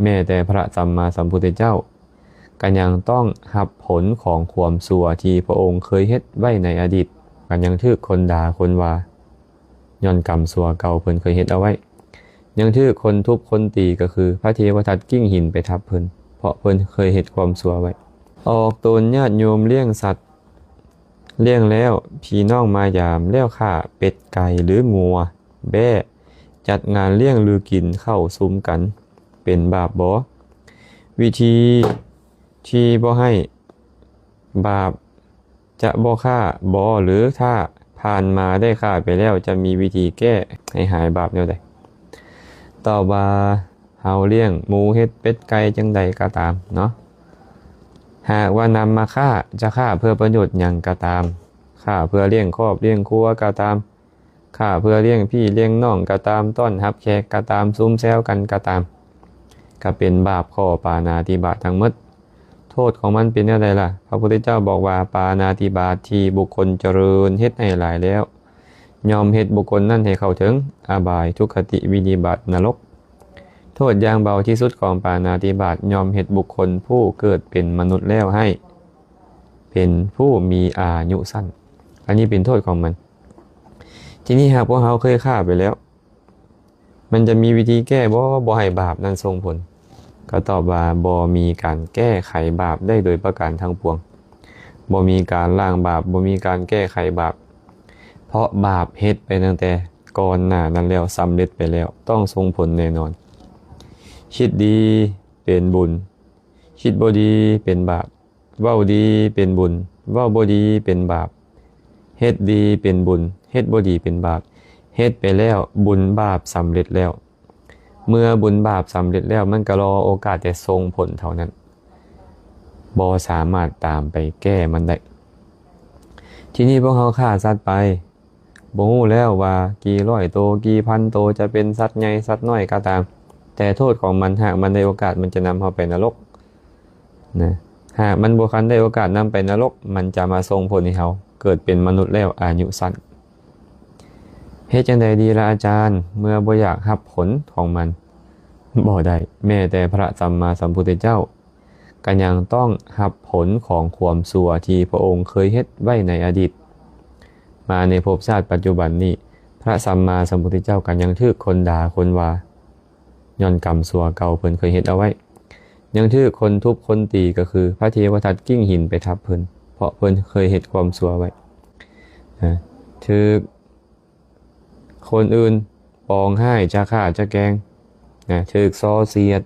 ແມ້ແຕ່ພະສຳມາສຳພຸດທະເຈົ້າ ກໍຍັງຕ້ອງຮັບຜົນຂອງຄວາມຊົ່ວທີ່ພະອົງເຄີຍເຮັດໄວ້ໃນອະດີດ, ກໍຍັງຖືກຄົນດ່າຄົນວ່າ ຍ້ອນກຳຊົ່ວເກົ່າເພິ່ນເຄີຍເຮັດເອົາໄວ້, ຍັງຖືກຄົນທຸບຄົນຕີ ກໍຄືພະເທວະທັດກິ້ງຫີນໄປທັບເພິ່ນ ເພາະເພິ່ນເຄີຍເຮັດຄວາມຊົ່ວໄວ້. ອອກຕົນຍາດໂຍມລ້ຽງສັດ, ລ້ຽງແລ້ວພີ່ນ້ອງມາຢາມ, ແລ້ວຂ້າເປັດໄກ່ຫຼືງົວແບ້, ຈັດງານລ້ຽງຫຼືກິນເຂົ້າຊຸມກັນ ເປັນບາບບໍ່? ວິທີທີ່ບໍ່ໃຫ້ບາບ ຈະບໍ່ຂ້າບໍ່ ຫຼື ຖ້າຜ່ານມາໄດ້ຂ້າໄປແລ້ວ ຈະມີວິທີແກ້ໃຫ້ຫາຍບາບແນວໃດ? ຕອບວ່າ ເຮົາລ້ຽງໝູ ເຫັດ ເປັດ ໄກ່ ຈັ່ງໃດກໍຕາມເນາະ, ຫາກວ່ານຳມາຂ້າ ຈະຂ້າເພື່ອປະໂຫຍດຫຍັງກໍຕາມ, ຂ້າເພື່ອລ້ຽງຄອບລ້ຽງຄົວກໍຕາມ, ຂ້າເພື່ອລ້ຽງພີ່ລ້ຽງນ້ອງກໍຕາມ, ຕ້ອນຮັບແຂກກໍຕາມ, ຊຸມແຊວກັນກໍຕາມ, ກໍເປັນບາບຂໍ້ປານາຕິບາດທັງໝົດ. ໂທດຂອງມັນເປັນແນວໃດລະ? ພະພຸດທະເຈົ້າບອກວ່າ ປານາຕິບາດທີ່ບຸກຄົນຈະເລີນເຮັດໃຫ້ຫຼາຍແລ້ວ ຍ່ອມເຮັດບຸກຄົນນັ້ນໃຫ້ເຂົ້າເຖິງອະບາຍ, ທຸກຄະຕິ, ວິນິບາດ, ນະລົກ. ໂທດຢ່າງເບົາທີ່ສຸດຂອງປານາຕິບາດ ຍ່ອມເຮັດບຸກຄົນຜູ້ເກີດເປັນມະນຸດແລ້ວໃຫ້ເປັນຜູ້ມີອາຍຸສັ້ນ. ອັນນີ້ເປັນໂທດຂອງມັນ. ທີນີ້ຫາກພວກເຮົາເຄີຍຂ້າໄປແລ້ວ ມັນຈະມີວິທີແກ້ບໍ່ ບໍ່ໃຫ້ບາບນັ້ນສົ່ງຜົນ? ກໍຕອບວ່າ ບໍ່ມີການແກ້ໄຂບາບໄດ້ໂດຍປະການທັງປວງ. ບໍ່ມີການລ້າງບາບ, ບໍ່ມີການແກ້ໄຂບາບ, ເພາະບາບເຮັດໄປຕັ້ງແຕ່ກ່ອນໜ້ານັ້ນແລ້ວ, ສຳເລັດໄປແລ້ວ, ຕ້ອງສົ່ງຜົນແນ່ນອນ. ຄິດດີເປັນບຸນ, ຄິດບໍ່ດີເປັນບາບ. ເວົ້າດີເປັນບຸນ, ເວົ້າບໍ່ດີເປັນບາບ. ເຮັດດີເປັນບຸນ, ເຮັດບໍ່ດີເປັນບາບ. ເຮັດໄປແລ້ວ ບຸນບາບສຳເລັດແລ້ວ. ເມື່ອບຸນບາບສຳເລັດແລ້ວ ມັນກໍລໍໂອກາດແຕ່ສົ່ງຜົນເທົ່ານັ້ນ, ບໍ່ສາມາດຕາມໄປແກ້ມັນໄດ້. ທີນີ້ພວກເຮົາຂ້າສັດໄປ ບໍ່ຮູ້ແລ້ວວ່າກີ່ຮ້ອຍໂຕ ກີ່ພັນໂຕ, ຈະເປັນສັດໃຫຍ່ສັດນ້ອຍກໍຕາມ, ແຕ່ໂທດຂອງມັນ ຫາກມັນໄດ້ໂອກາດ ມັນຈະນຳເຮົາໄປນະລົກນະ. ຫາກມັນບໍ່ທັນໄດ້ໂອກາດນຳໄປນະລົກ, ມັນຈະມາສົ່ງຜົນໃຫ້ເຮົາເກີດເປັນມະນຸດແລ້ວອາຍຸສັ້ນ. ເຮັດຈັ່ງໃດດີລະອາຈານ ເມື່ອບໍ່ຢາກຮັບຜົນຂອງມັນ? ບໍ່ໄດ້, ແມ້ແຕ່ພະສຳມາສຳພຸດທະເຈົ້າ ກໍຍັງຕ້ອງຮັບຜົນຂອງຄວາມຊົ່ວທີ່ພະອົງເຄີຍເຮັດໄວ້ໃນອະດີດ. ມາໃນພົບຊາດປັດຈຸບັນນີ້ ພະສຳມາສຳພຸດທະເຈົ້າກໍຍັງຖືກຄົນດ່າຄົນວ່າ ຍ້ອນກຳຊົ່ວເກົ່າເພິ່ນເຄີຍເຮັດເອົາໄວ້, ຍັງຖືກຄົນທຸບຄົນຕີ ກໍຄືພະເທວະທັດກິ້ງຫີນໄປທັບເພິ່ນ ເພາະເພິ່ນເຄີຍເຮັດຄວາມຊົ່ວໄວ້ນະ, ຖືກ ຄົນອື່ນປອງຮ້າຍຈະຂ້າຈະແກງນະ, ຖືກສໍ້ສຽດ